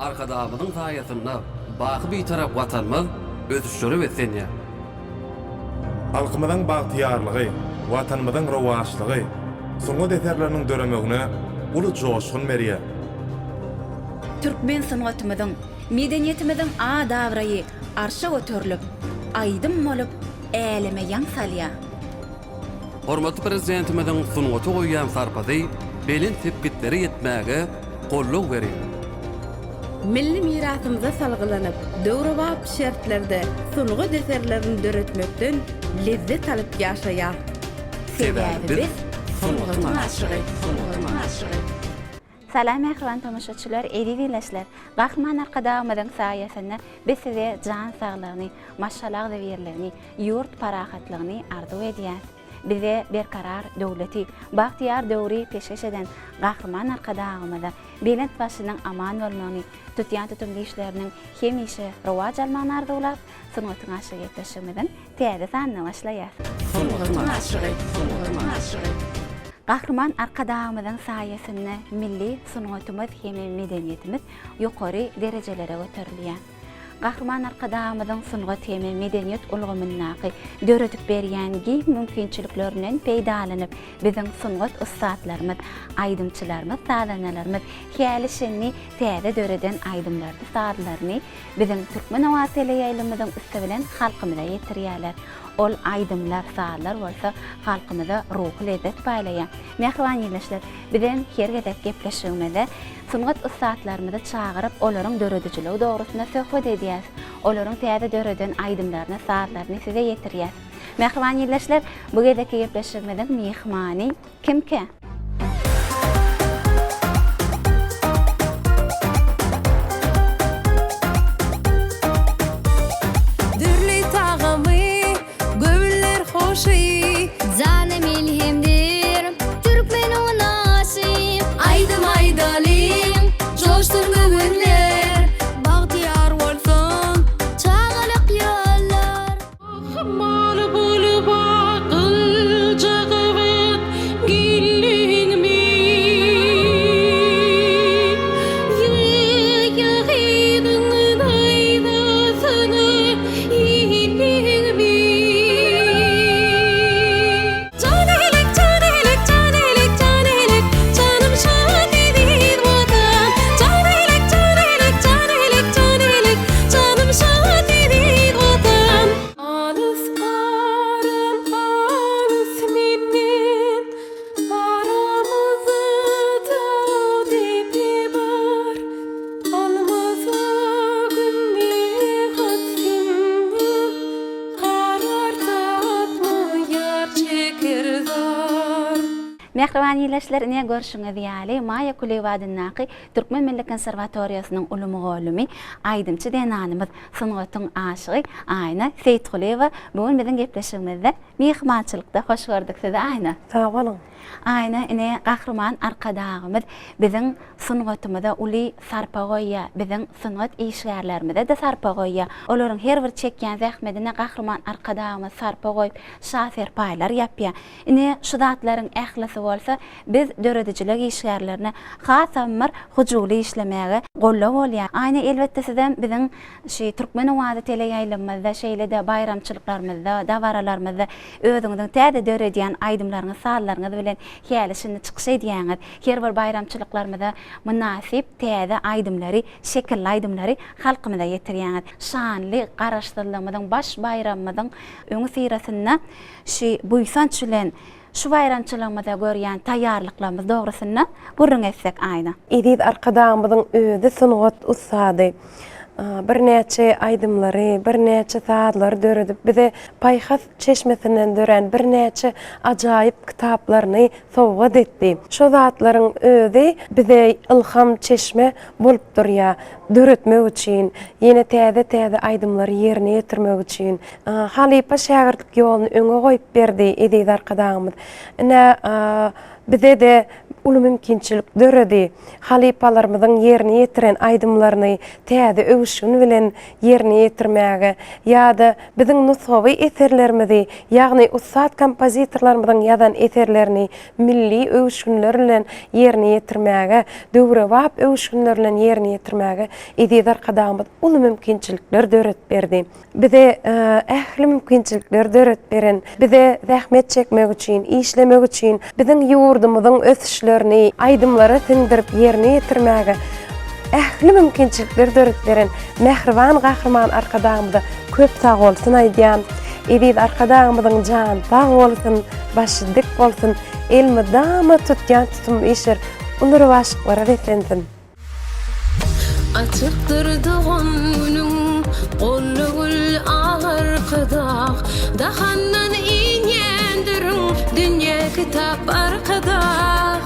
Arkadagymyzyň saýasynda baky Bitarap Watanymyz ösüşlere beslenýär. Halkymyzyň bagtyýarlygy, Watanymyzyň rowaçlygy sungat eserleriniň döremegine uly joşgun berýär. Türkmen sungatymyzyň, medeniýetimiziň at-abraýy arşa göterilip, aýdym bolup äleme ýaň salýar. Hormatly Prezidentimiziň sungata goýýan sarpasy belent sepgitlere ýetmäge goldaw berýär. Milli mirasymyza salgylanyp, döwrebap şertlerde sungat eserlerini döretmekden lezzet alyp ýaşaýar. Sebäbi biz sungatyň aşygy. Salam mähriban tomaşaçylar, eziz ildeşler! Gahryman Arkadagymyzyň saýasynda biz size jan saglygyny, maşgala agzybirligini, ýurt parahatlygyny arzuw edýäs. Bize berkarar döwleti, bagtyýar döwri peşgeş eden Gahryman Arkadagymyza belent başynyň aman bolmagyny, tutýan tutumly işleriniň hemişe rowaç almagyny arzuwlap, Sungatyň aşygy gepleşigimiziň täze sanyna başlaýas. Sungatyň aşygy, sungatyň aşygy. Gahryman Arkadagymyzyň saýasynda milli sungatymyz hem medeniýetimiz ýokary derejelere göterilýär. Gahryman Arkadagymyzyň sungat hem medeniýet ulgamyndaky döredip berýän giň mümkinçiliklerinden peýdalanyp, biziň sungat ussatlarymyz, aýdymçylarymyz, sazandalarymyz häli-şindi täze döreden aýdymlaryny, sazlaryny Biziň Türkmen owazy teleýaýlymymyzyň üsti bilen halkymyza ýetirýärler. Ol aýdymlar, sazlar bolsa halkymyza ruhy lezzet paýlaýar. Mähriban ildeşler, bizem her gezek gepleşigimizde sungat ussatlarymyzy çagyryp, olaryň döredijiligi dogrusynda söhbet edýäris. Olaryň täze döreden aýdymlaryny, sazlaryny size ýetirýäs. Mähriban ildeşler, bu gezekki gepleşigimiziň myhmany Kimkä? Dürli tagamy, göwünler hoşy. Jana melhemdir türkmeniň aşy. Aýdym aýdalyň, joşsun göwünler. Bagtyýar bolsun çagalyk ýyllar. Ahmal bolup akylja gabat geldiňmi? Ýa-ýa gyzyň naýzasyna ildiňmi? Jan elek, jan elek, jan elek, jan elek, Janym şat eziz Watan. Jan elek, jan elek, jan elek, jan elek, Janym şat eziz Watan. Alys aram alys menden, Aramyzda dag depe bar. Almasa günde hat senden, Karar tapmaýar çeker zar. Mähriban ildeşler, ine görşüňiz ýaly, Maýa Kulyýewa adyndaky Türkmen milli konserwatoriýasynyň uly mugallymy, aýdymçy zenanymyz, sungatyň aşygy Aýna Seýitgulyýewa bu gün biziň gepleşigimizde myhmançylykda. Hoş gördük sizi, Aýna. Sag boluň. Aýna, ine, Gahryman Arkadagymyz biziň sungatymyza uly sarpa goýýar, biziň sungat işgärlerimize-de sarpa goýýar. Olaryň her bir çekýän zähmedine Gahryman Arkadagymyz sarpa goýup, şa serpaýlar ýapýar. Ine, şu zatlaryň ählisi bolsa biz döredijilik işgärlerine hasam bir hyjuwly işlemäge goldaw bolýar. Aýna, elbetde sizem biziň şu Türkmen owazy teleýaýlymymyzda, şeýle-de baýramçylyklarymyzda, dabaralarymyzda özüňiziň täze döredýän aýdymlaryňyz, sazlaryňyz bilen häli-şindi çykyş edýäňiz. Her bir baýramçylyklarymyza mynasyp täze aýdymlary, şekilli aýdymlary halkymyza ýetirýäňiz. Şanly Garaşsyzlygymyzyň baş baýramymyzyň öňüsyrasynda Şu buýsanç bilen şu baýramçylygymyza görýän taýýarlyklarymyz dogrusynda gürrüň etsek Aýna. Eziz Arkadagymyzyň özi sungat ussady. Birnäçe aýdymlary, birnäçe sazlary döredip, bize paýhas çeşmesinden dörän birnäçe ajaýyp kitaplaryny sowgat etdi. Şo zatlaryň özi bize ylham çeşme bolup durýar. Döretmek üçin, ýene täze-täze aýdymlary ýerine ýetirmek üçin. Halypa-şägirtlik ýoluny öňe goýup berdi eziz Arkadagymyz. Ine, bize-de. uly mümkinçilik döredi. Halypalarymyzyň ýerine ýetiren aýdymlaryny täze öwüşgin bilen ýerine ýetirmäge ýa-da biziň nusgawy eserlerimizi, ýagny ussat kompozitorlarymyzyň ýazan eserlerini milli öwüşginler bilen ýerine ýetirmäge, döwrebap öwüşginler bilen ýerine ýetirmäge eziz Arkadagymyz uly mümkinçilikler döredip berdi. Bize ähli mümkinçilikleri döredip beren, bize zähmet çekmek üçin, işlemek üçin, biziň ýurdumyzyň ösüşlerini aýdymlara siňdirip ýerine ýetirmäge ähli mümkinçilikleri döredip beren mähriban Gahryman Arkadagymyza köp sagbolsun aýdýan. Eziz Arkadagymyzyň jany sag bolsun, başy dik bolsun, elmydama tutýan tutumly işleri uly rowaçlyklara beslensin! Açykdyr dogan günüň, Golly gül ak Arkadag. Dahandan inýändirin, Dünýä kitap Arkadag.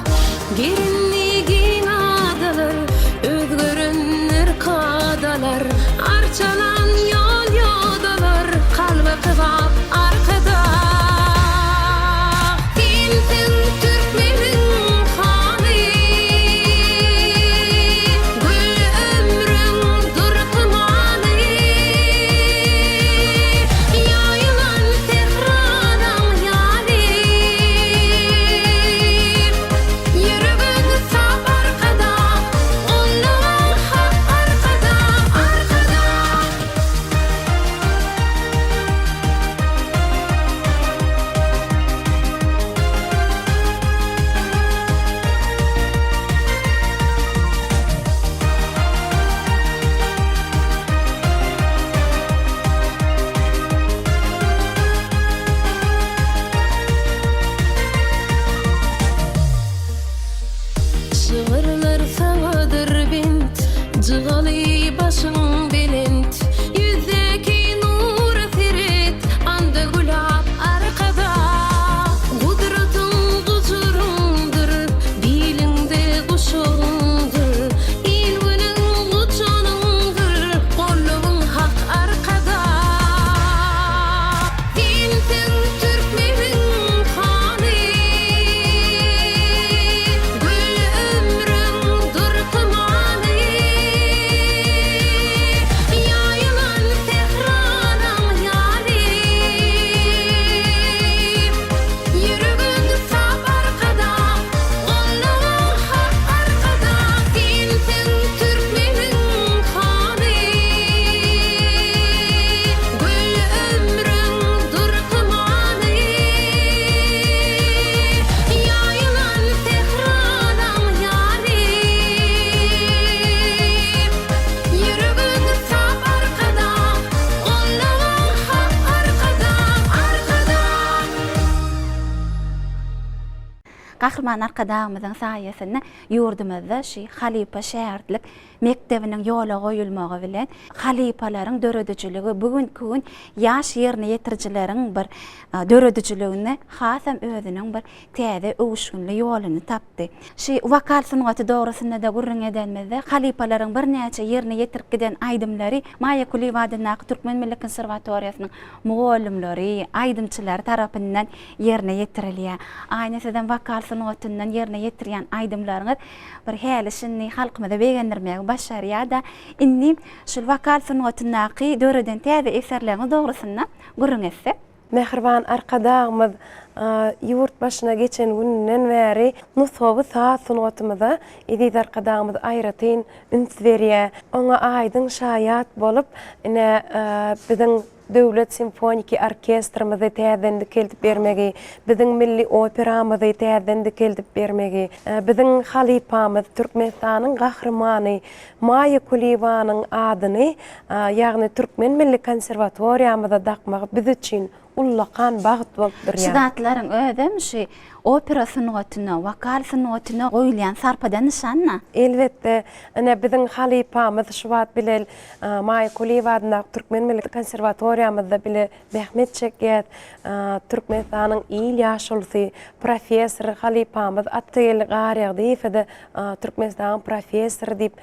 Gerimli giň adalar, Özgerendir kadalar. Arçalan ýol-ýodalar, Kalba kybap Arkadag. Sensiň türkmeniň hany, Gül ömrüň durky many. Ýaýylan sähradaň ýaly, Ýüregiň sap Arkadag, Goldawaň hak Arkadag, Arkadag! Şygyrlar saňadyr bent, Jygaly başyň belent. Ýüzdäki nura seret, Anda gülap Arkadag. Gudratyň gujuryňdyr, Biliňde guşagyňdyr. Il-günüň guçanyňdyr, Goldawyň hak Arkadag. Sensiň türkmeniň hany, Gül ömrüň durky many. Ýaýylan sähralaň ýaly, Ýüregiň sap Arkadag, Goldawyň hak Arkadag. Sensiň türkmeniň hany. Gül ömrüň durky many. Ýaýylan sähralaň ýaly. Ýüregiň sap Arkadag, Goldawyň hak Arkadag, Arkadag. Gahryman Arkadagymyzyň saýasynda ýurdumyzda şu halypa-şägirtlik mekdebiniň ýola goýulmagy bilen halypalaryň döredijiligi bu günki gün ýaş ýerine ýetirijileriň bir döredijiliginde hasam özüniň bir täze öwüşginli ýoluny tapdy. Şu wokal sungaty dogrusynda-da gürrüň edenimizde, halypalaryň birnäçe ýerine ýetirip giden aýdymlary Maýa Kulyýewa adyndaky Türkmen milli konserwatoriýasynyň mugallymlary, aýdymçylary tarapyndan ýerine ýetirilýär. Aýna sizem wokal sungatyndan ýerine ýetirýän aýdymlaryňyz bir häli-şindi halkymyzy begendirmegi başarýar-da. Indi şul wokal sungatyndaky döreden täze eserleriňiz dogrusynda gürrüň etsek. Mähriban Arkadagymyz ýurt başyna geçen gününden bäri nusgawy saz sungatymyza eziz Arkadagymyz aýratyn üns berýär. Oňa aýdyň şaýat bolup, ine, biziň Döwlet simfoniki orkestrimizi täzeden dikeldip bermegi, biziň milli operamyzy täzeden dikeldip bermegi, biziň halypamyz, Türkmenistanyň Gahrymany Maýa Kulyýewanyň adyny, ýagny Türkmen milli konserwatoriýamyza dakmagy biz üçin ullakan bagt bolup Şu durýar. zatlaryň özem şu opera sungatyna, wokal sungatyna goýulýan sarpadan nyşan-da. Elbetde, ine, biziň halypamyz şu wagt bile Maýa Kulyýewa adyndaky Türkmen milli konserwatoriýamyzda bile zähmet çekýär. Türkmenistanyň il ýaşulusy, professor halypamyz Atageldi Garýagdyýewe-de Türkmenistanyň professory diýip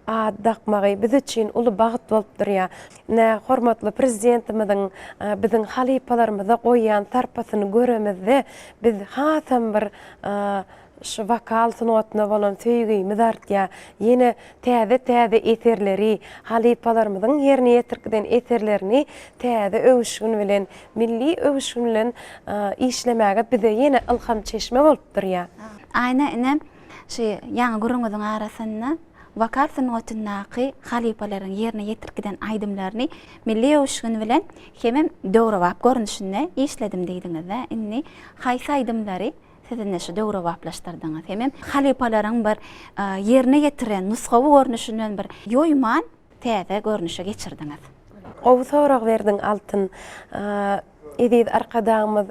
at dakmagy biz üçin uly bagt bolup durýar. Ine, hormatly Prezidentimiziň biziň halypalarymyza goýýan sarpasyny göremizde, biz hasam bir. şu wokal sungatyna bolan söýgimiz artýar. Ýene täze-täze eserleri, halypalarymyzyň ýerine ýetirip giden eserlerini täze öwüşgin bilen, milli öwüşgin bilen işlemäge bize ýene ylham çeşme bolup durýar. Aýna ine, şu ýaňy gürrüňiziň arasynda wokal sungatyndaky halypalaryň ýerine ýetirip giden aýdymlaryny milli öwüşgin bilen hemem döwrebap görnüşinde işledim diýdiňiz-dä. Indi haýsy aýdymlary Siz indi şu döwrebaplaşdyrdyňyz. Hemem halypalaryň bir ýerine ýetiren nusgawy görnüşinden bir ýoýman täze görnüşe geçirdiňiz. Gowy sorag berdiň Altyn. Eziz Arkadagymyz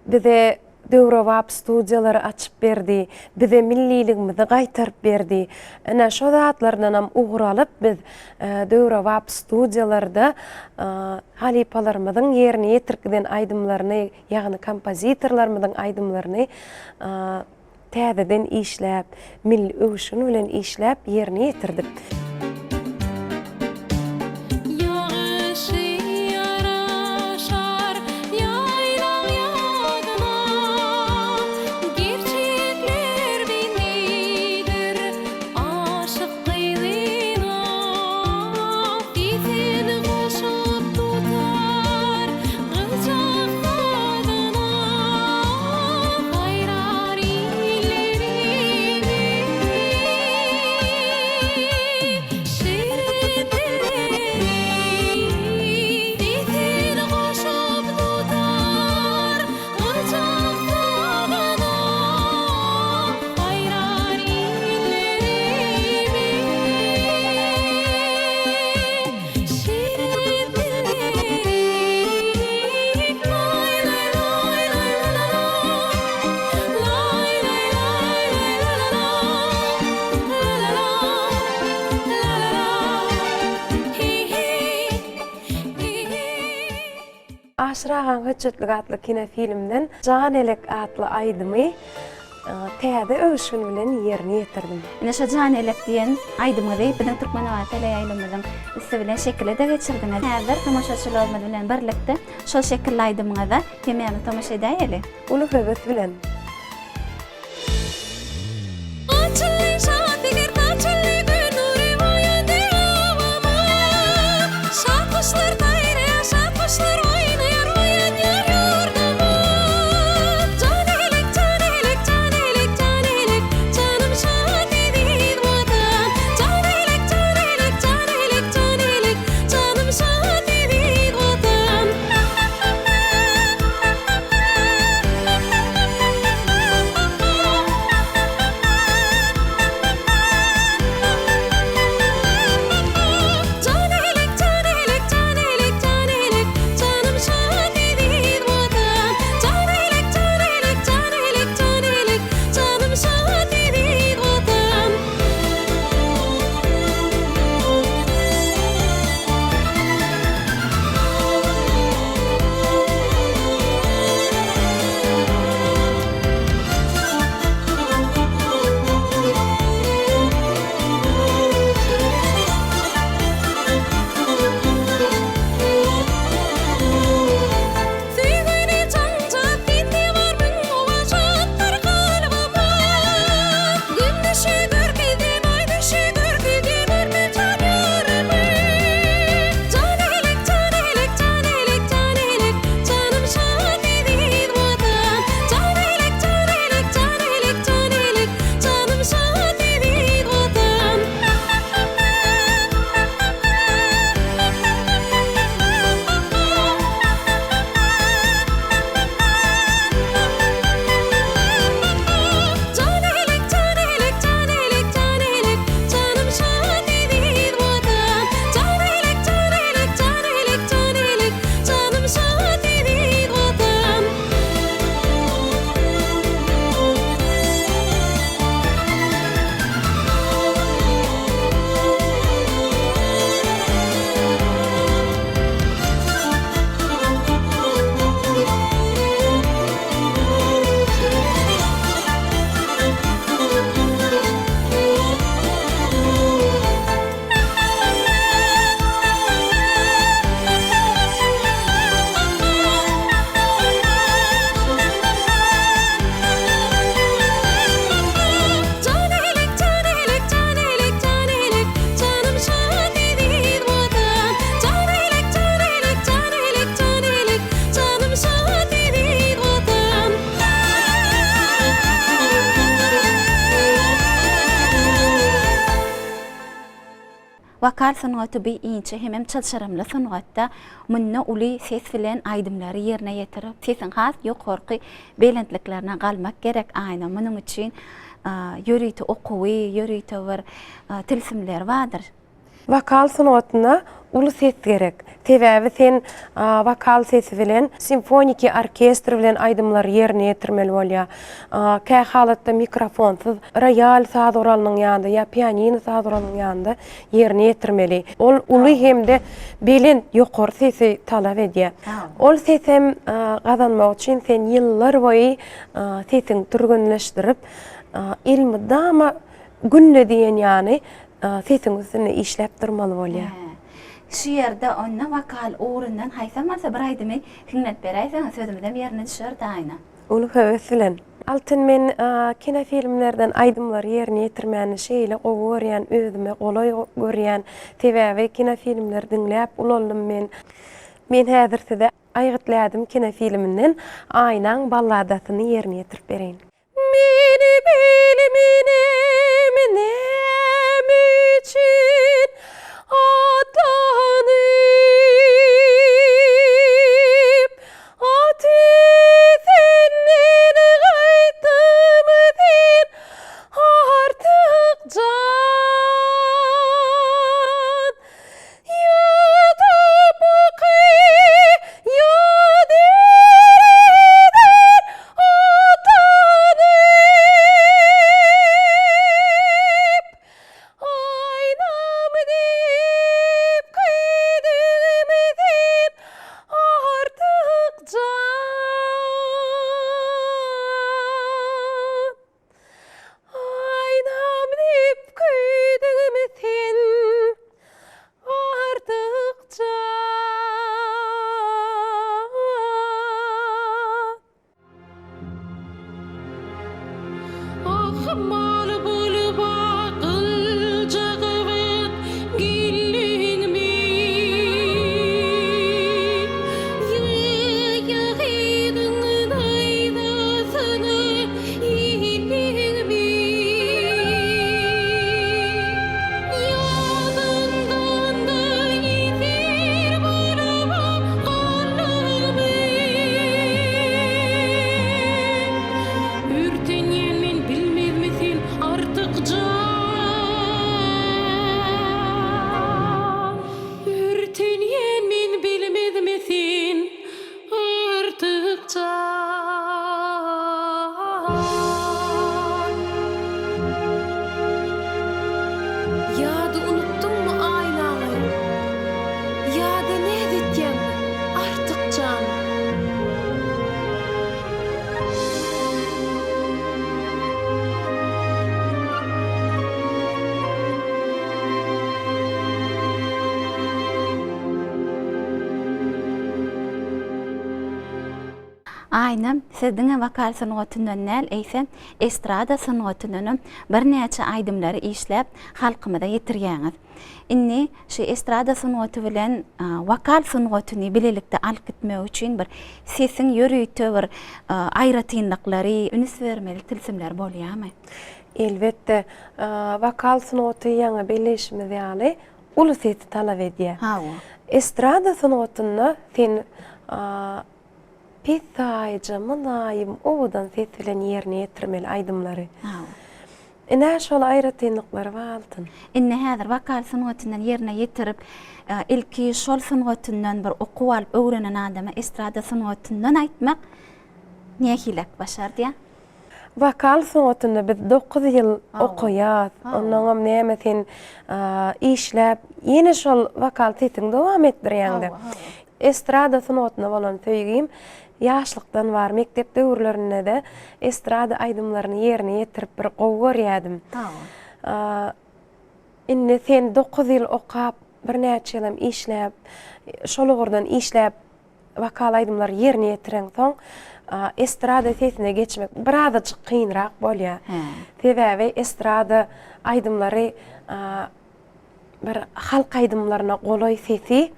bize döwrebap studiýalary açyp berdi, bize milliligimizi gaýtaryp berdi. Ine şo zatlardanam ugur alyp biz döwrebap studiýalarda halypalarymyzyň ýerine ýetirip giden aýdymlaryny ýagny kompozitorlarymyzyň aýdymlaryny täzeden işläp, milli öwüşgin bilen işläp ýerine ýetirdik. Ýagyşy ýaraşar ýaýlaň ýazyna, Gerçekler bendidir aşyk gyzyna. Sesini goşup tutar Gyjak sazyna saýrar illerimi Şirin dilleri Sesini goşup tutar Gyjak sazyna saýrar illerimi Şirin dilleri Laý laý laý laý la la la Laý laý laý laý la la la La la la la la la Heý heý heý heý. Aşyr agaň Hötjetligi atly kinofilmden Jan elek atly aýdymy täze öwüşgin bilen ýerine ýetirdim. Ine şo Jan elek diýen aýdymyňyzy biziň Türkmenabat teleýaýlymymyzyň üsti bilen şekile-de geçirdiňiz. Häzir tomaşaçylarymyz bilen birlikde şol şekilli aýdymyňyza hemmämiz tomaşa edäýeli. Uly höwes bilen. Açyldy şat eger saçyldy gün nury oýandy obama. Şat guşlar saýraýar, şat guşlar oýnaýar, oýanýar ýurduma. Jan elek, jan elek, jan elek, jan elek, janym şat eziz Watan. Jan elek, jan elek, jan elek, jan elek, janym şat eziz Watan. Wokal sungaty bi inçe hemem çylşyrymly sungatda. Munda uly ses bilen aýdymlary ýerine ýetirip, sesiň has ýokarky belentliklerine galmak gerek Aýna. Munuň üçin ýörite okuwy, ýörite bir tilsimleri bardyr. Wokal sungatyna uly ses gerek. Sebäbi sen wokal sesi bilen simfoniki orkestr bilen aýdymlary ýerine ýetirmeli bolýar. Kä halatda mikrofonsyz roýal saz guralynyň ýanynda ýa pianino saz guralynyň ýanynda ýerine ýetirmeli. Ol uly hem-de belent ýokary sesi talap edýär. Ol sesem gazanmak üçin sen ýyllar boýy sesiňi türgenleşdirip, elmydama günde diýen ýaly sesiň üstünde işläp durmaly bolýar. Şu ýerde onda wokal ugrundan haýsam bolsa bir aýdymy hiňlenip beräýseňiz sözümizem ýerine düşerdi Aýna. Uly höwes bilen. Altyn men kinofilmlerden aýdymlary ýerine ýetirmäni şeýle gowy görýän özüme golaý görýän sebäbi kinofilmleri diňläp ulaldym men. Men häzir size Aýgytly ädim kinofilminden Aýnaň balladasyny ýerine ýetirip bereýin. Meni bilmenem näme üçin atlanyp, At üstünden gaýtdym sen artyk jan. Ýatyp ukyýa dereden atlanyp, Aýnam diýip köýdügimi sen artyk jan. Aýnam diýip köýdügimi sen artyk jan. Ahmal bolup akylja gabat geldiňmi? Ýa ýagynyň naýzasyna ildiňmi? Ýadyňdan-da ýesir bolup galdyňmy? Örtenýän men bilmezmi sen artyk jan? Örtenýän men bilmezmi sen artyk jan? Ýa-da unutdyňmy aýnaňy? Ýa-da näz etýäňmi, Artyk jan? Aýna, siz diňe wokal sungatyndan däl, eýsem, estrada sungatyndanam birnäçe aýdymlary işläp, halkymyza ýetirýäňiz. Indi şu estrada sungaty bilen wokal sungatyny bilelikde alyp gitmek üçin bir sesiň ýörite bir aýratynlyklary, üns bermeli tilsimleri bolýarmy? Elbetde, wokal sungaty ýaňy belleýşimiz ýaly uly sesi talap edýär. Hawa. Estrada sungatynda sen pessaýja, mylaýym, owadan ses bilen ýerine ýetirmeli aýdymlary. Hawa. Ine şol aýratynlyklary bar Altyn. Indi häzir wokal sungatyndan ýerine ýetirip, ilki şol sungatyndan bir okuw alyp öwrenen adama estrada sungatyndan aýtmak nähilek başardýar? Wokal sungatynda biz dokuz ýyl okaýas. Onnoňam näme sen işläp ýene şol wokal sesiňi dowam etdirýäňdä. Estrada sungatyna bolan söýgim ýaşlykdan bar. Mekdep döwürlerinde-de estrada aýdymlaryny ýerine ýetirip bir gowy görýärdim. Indi sen dokuz ýyl okap, birnäçe ýylam işläp, şol ugurdan işläp wokal aýdymlary ýerine ýetireňsoň, estrada sesine geçmek birazajyk kynrak bolýar. Sebäbi estrada aýdymlary bir halk aýdymlaryna golaý sesi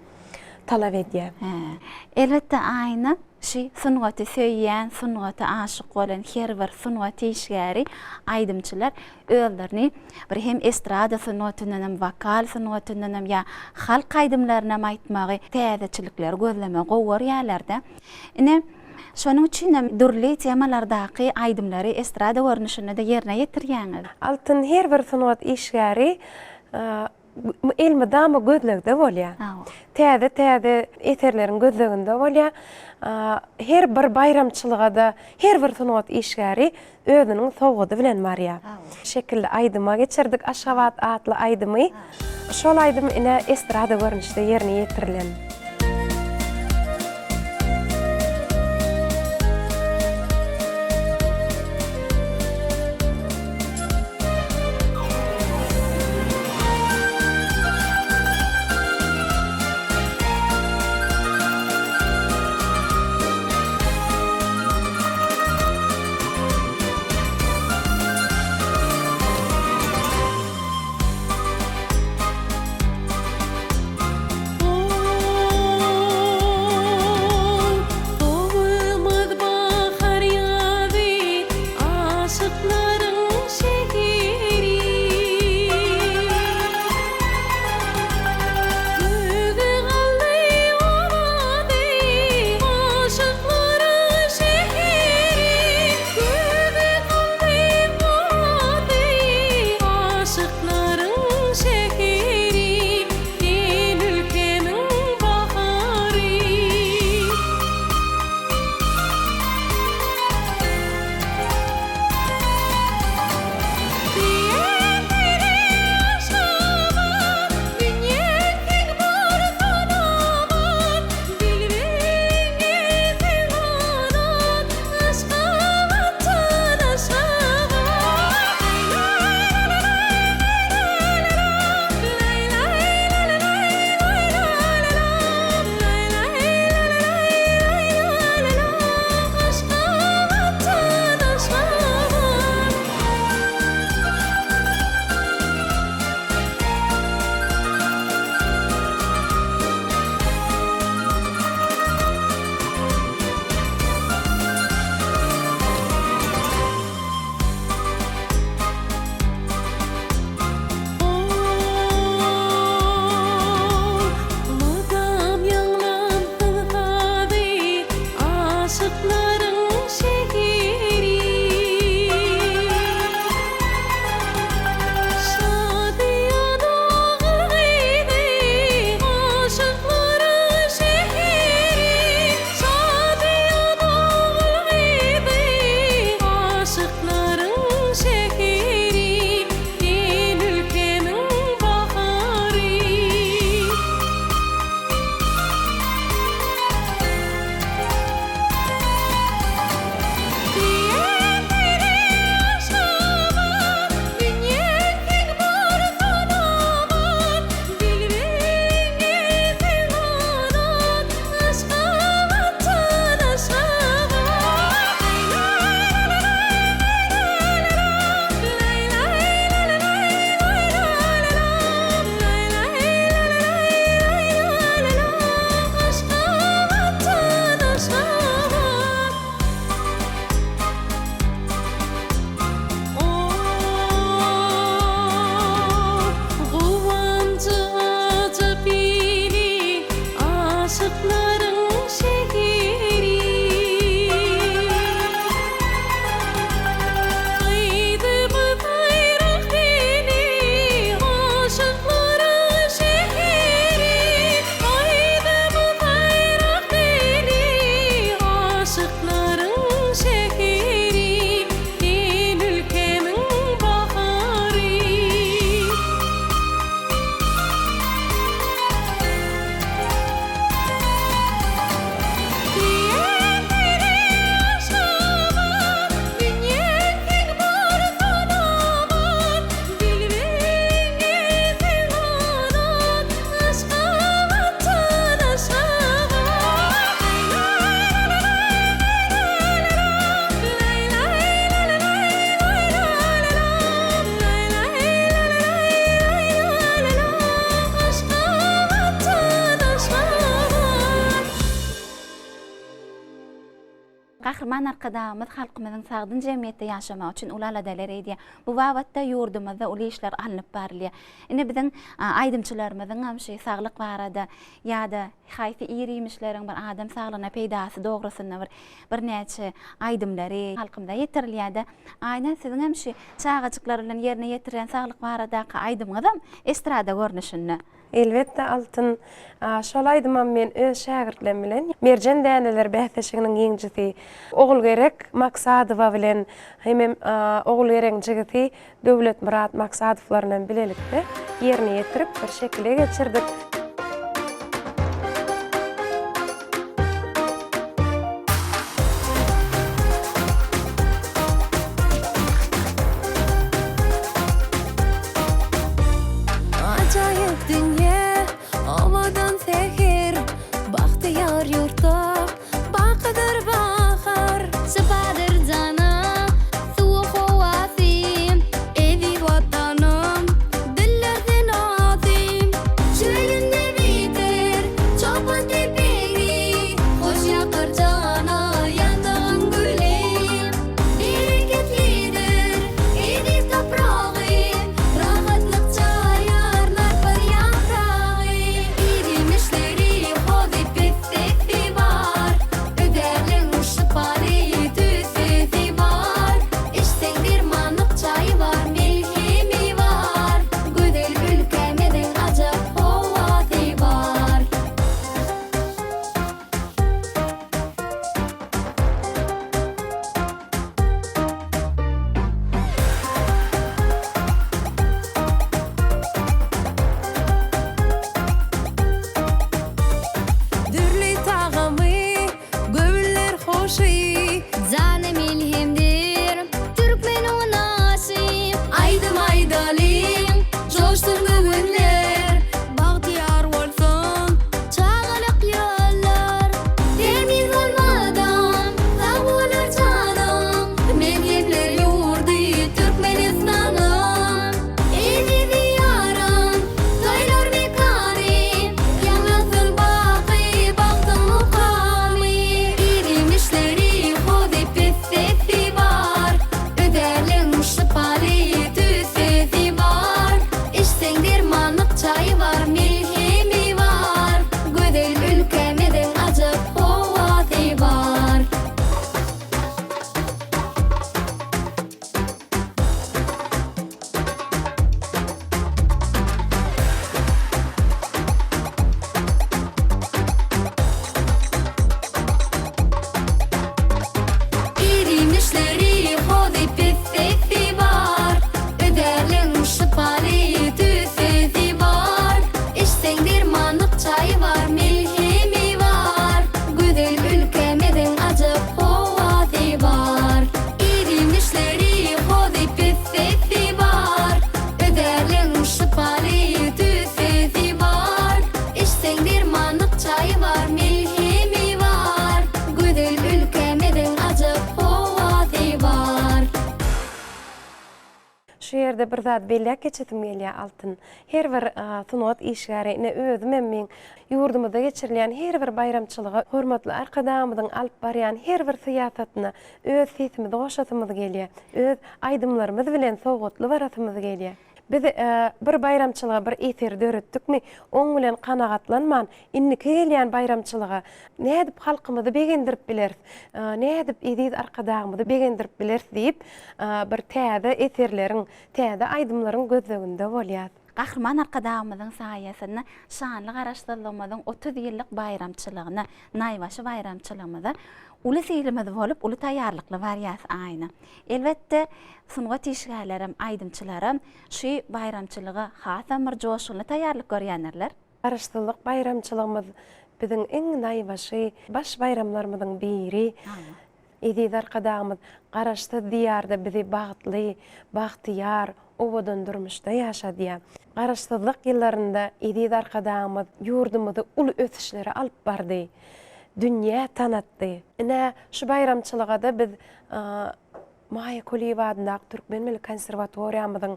talap edýär. Hä. Elbetde Aýna. Şy sungaty söýýän, sungata aşyk bolan her bir sungat işgäri, aýdymçylar özlerini bir hem estrada sungatyndanam, wokal sungatyndanam ýa halk aýdymlarynam aýtmagy, täzeçilikleri gözlemegi gowy görýärler-de. Ine, şonuň üçinem dürli temalardaky aýdymlary estrada görnüşinde-de ýerine ýetirýäňiz. Altyn her bir sungat işgäri elmydama gözlegde bolýar. Täze-täze eserleriň gözleginde bolýar. Her bir baýramçylyga-da her bir sungat işgäri özüniň sowgady bilen barýar. Şekilli aýdyma geçirdik Aşgabat atly aýdymy. Şol aýdym ine estrada görnüşde ýerine ýetirilen. Gahryman Arkadagymyz halkymyzyň sagdyn jemgyýetde ýaşamagy üçin uly aladalar edýär. Bu babatda ýurdumyzda uly işler alnyp barylýar. Ine biziň aýdymçylarymyzyňam şu saglyk barada ýa-da haýsy ir-iýmişleriň bir adam saglygyna peýdasy dogrusynda bir birnäçe aýdymlary halkymyza ýetirilýär-de. Aýna siziňem şu çagajyklar bilen ýerine ýetirýän saglyk baradaky aýdymyňyzam estrada görnüşinde. Elbetde Altyn. Şol aýdymam men öz şägirtlerim bilen Merjen däneleri bäsleşiginiň ýeňijisi Ogulgerek Maksadowa bilen hemem Ogulgeregiň jigisi Döwletmyrat Maksadowlar bilen bilelikde ýerine ýetirip bir şekile geçirdik. Ajaýyp dünýä, owadan säher, Bagtyýar ýurtda bakydyr bahar. Şypadyr jana, suwy howasy, Eziz Watanym, diller senasy. Çölünde biter çopan telpegi, Hoş ýakar jana ýandagyň güli. Bereketlidir eziz topragy, Rahatlyk çaýar narpyz ýapragy. Ir-iýmişleri hozy pissesi bar, Ödärligiň şypaly tüssesi bar. Içseň dermanlyk çaýy bar, melhemi bar, Gözel ülkämiziň ajap howasy bar. Dürli tagamy, göwünler hoşy. Jana melhemdir türkmeniň aşy. Aýdym aýdalyň, joşsun göwünler. Bagtyýar bolsun çagalyk ýyllar. Termiz bolmadan sag bolar janyň. Melhemler ýurdy Türkmenistanym. Eziz Diýarym, toýlar mekany. Ýaňlansyn baky bagtyň mukamy. Ir-iýmişleri hozy pissesi bar. Ödärligiň şypaly tüssesi bar. Içseň dermanlyk çaýy bar, melhemi bar. Gözel ülkämiziň ajap howasy bar. Ir-iýmişleri hozy pissesi bar, Ödärligiň şypaly tüssesi bar. Içseň dermanlyk çaýy bar, melhemi bar. Gözel ülkämiziň ajap howasy bar. Ir-iýmişleri hozy pissesi bar, Ödärligiň şypaly tüssesi bar. Içseň dermanlyk çaýy bar, melhemi bar. Gözel ülkämiziň ajap howasy bar. Şu ýerde bir zady belläp geçesim gelýär, Altyn. Her bir sungat işgäri, ine özümem meň ýurdumyzda geçirilýän her bir baýramçylyga hormatly Arkadagymyzyň alyp barýan her bir syýasatyna öz sesimizi goşasymyz gelýär, öz aýdymlarymyz bilen sowgatly barasymyz gelýär. Biz bir baýramçylyga bir eseri döretdikmi, oň bilen kanagatlanman, indiki gelýän baýramçylyga nädip halkymyzy begendirip bileris, nädip eziz Arkadagymyzy begendirip bileris diýip, bir täze eserleriň, täze aýdymlaryň gözleginde bolýas. Gahryman Arkadagymyzyň saýasynda şanly Garaşsyzlygymyzyň 30 ýyllyk baýramçylygyna, naýbaşy baýramçylygymyza uly sylymyz bolup, uly taýýarlykly barýas Aýna. Elbetde, sungat işgärlerem, aýdymçylaram şu baýramçylyga hasam bir joşgunly taýýarlyk görýändirler. Garaşsyzlyk baýramçylygymyz biziň iň naýbaşy baş baýramlarymyzyň biri. Eziz Arkadagymyz Garaşsyz Diýarda bizi bagtly, bagtyýar, owadan durmuşda ýaşadýar. Garaşsyzlyk ýyllarynda eziz Arkadagymyz ýurdumyzy uly ösüşlere alyp bardy, dünýä tanatdy. Ine, şu baýramçylyga-da biz Maýa Kulyýewa adyndaky Türkmen milli konserwatoriýamyzyň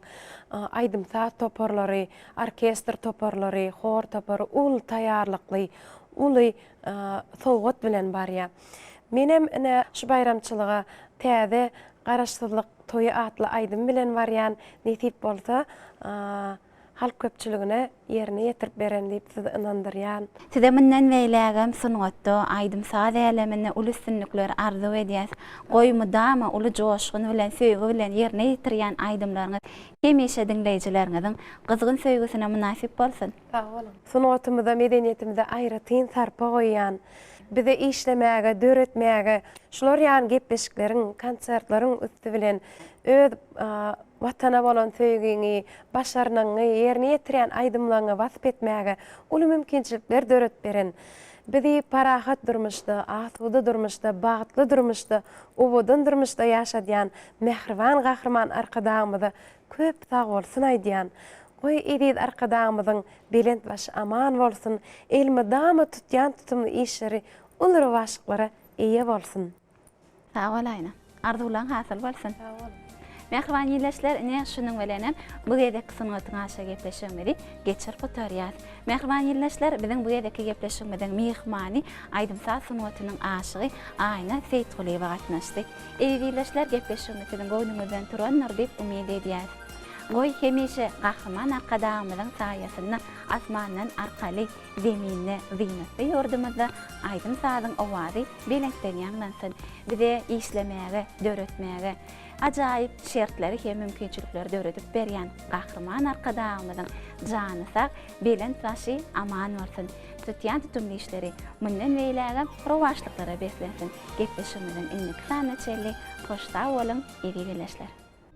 aýdym-saz toparlary, orkestr toparlary, hor topary uly taýýarlykly, uly sowgat bilen barýar. Menem ine şu baýramçylyga täze Garaşsyzlyk toýy atly aýdym bilen barýan, nesip bolsa halk köpçüligine ýerine ýetirip bererin diýip sizi ynandyrýan. Size mundan beýlägem sungatda, aýdym-saz äleminde uly üstünlikleri arzuw edýäs. Goý mydama uly joşgun bilen, söýgi bilen ýerine ýetirýän aýdymlaryňyz hemişe diňleýjileriňiziň gyzgyn söýgüsine mynasyp bolsun! Sag boluň. Sungatymyza, medeniýetimize aýratyn sarpa goýýan, bize işlemäge, döretmäge, şular ýaly gepleşikleriň, konsertleriň üsti bilen öz Watana bolan söýgiňi, başarnygyňy, ýerine ýetirýän aýdymlaryňy wasp etmäge uly mümkinçilikler döredip beren, bizi parahat durmuşda, asuda durmuşda, bagtly durmuşda, owadan durmuşda ýaşadýan mähriban Gahryman Arkadagymyza köp sagbolsun aýdýan. Goý, eziz Arkadagymyzyň belent başy aman bolsun, elmydama tutýan tutumly işleri uly rowaçlyklara eýe bolsun! Sag bol Aýna. Arzuwlaň hasyl bolsun. Sag bol. Mähriban ildeşler, ine şunuň bilenem bu gezekki Sungatyň aşa gepleşigimizi geçirip gutarýas. Mähriban ildeşler, biziň bu gezekki gepleşigimiziň myhmany aýdym-saz sungatynyň aşygy Aýna Seýitgulyýewa gatnaşdy. Eziz ildeşler, gepleşigimiz siziň göwnüňizden turandyr diýip umyt edýäs. Goý, hemişe Gahryman Arkadagymyzyň saýasynda asmandan arkaly, zeminde zynatly ýurdumyzda aýdym-sazyň owazy belentden ýaňlansyn! Bize işlemäge, döretmäge ajaýyp şertleri hem mümkinçilikleri döredip berýän Gahryman Arkadagymyzyň jany sag, belent başy aman bolsun! Tutýan tutumly işleri mundan beýlägem rowaçlyklara beslensin! Gepleşigimiziň indiki sanyna çenli hoş sag boluň, eziz ildeşler!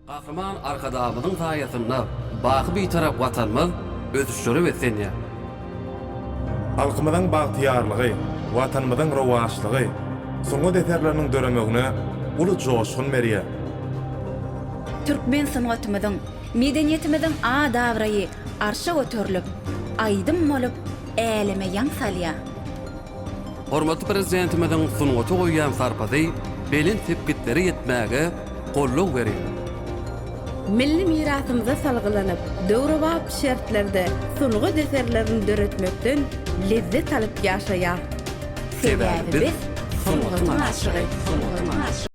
Gahryman Arkadagymyzyň saýasynda baky Bitarap Watanymyz ösüşlere beslenýär. Halkymyzyň bagtyýarlygy, Watanymyzyň rowaçlygy sungat eserleriniň döremegine uly joşgun berýär. Türkmen sungatymyzyň, medeniýetimiziň at-abraýy arşa göterilip, aýdym bolup äleme ýaň salýar. Hormatly Prezidentimiziň sungata goýýan sarpasy belent sepgitlere ýetmäge goldaw berýär. Milli mirasymyza salgylanyp, döwrebap şertlerde sungat eserlerini döretmekden lezzet alyp ýaşaýar. Sebäbi biz sungatyň aşygy.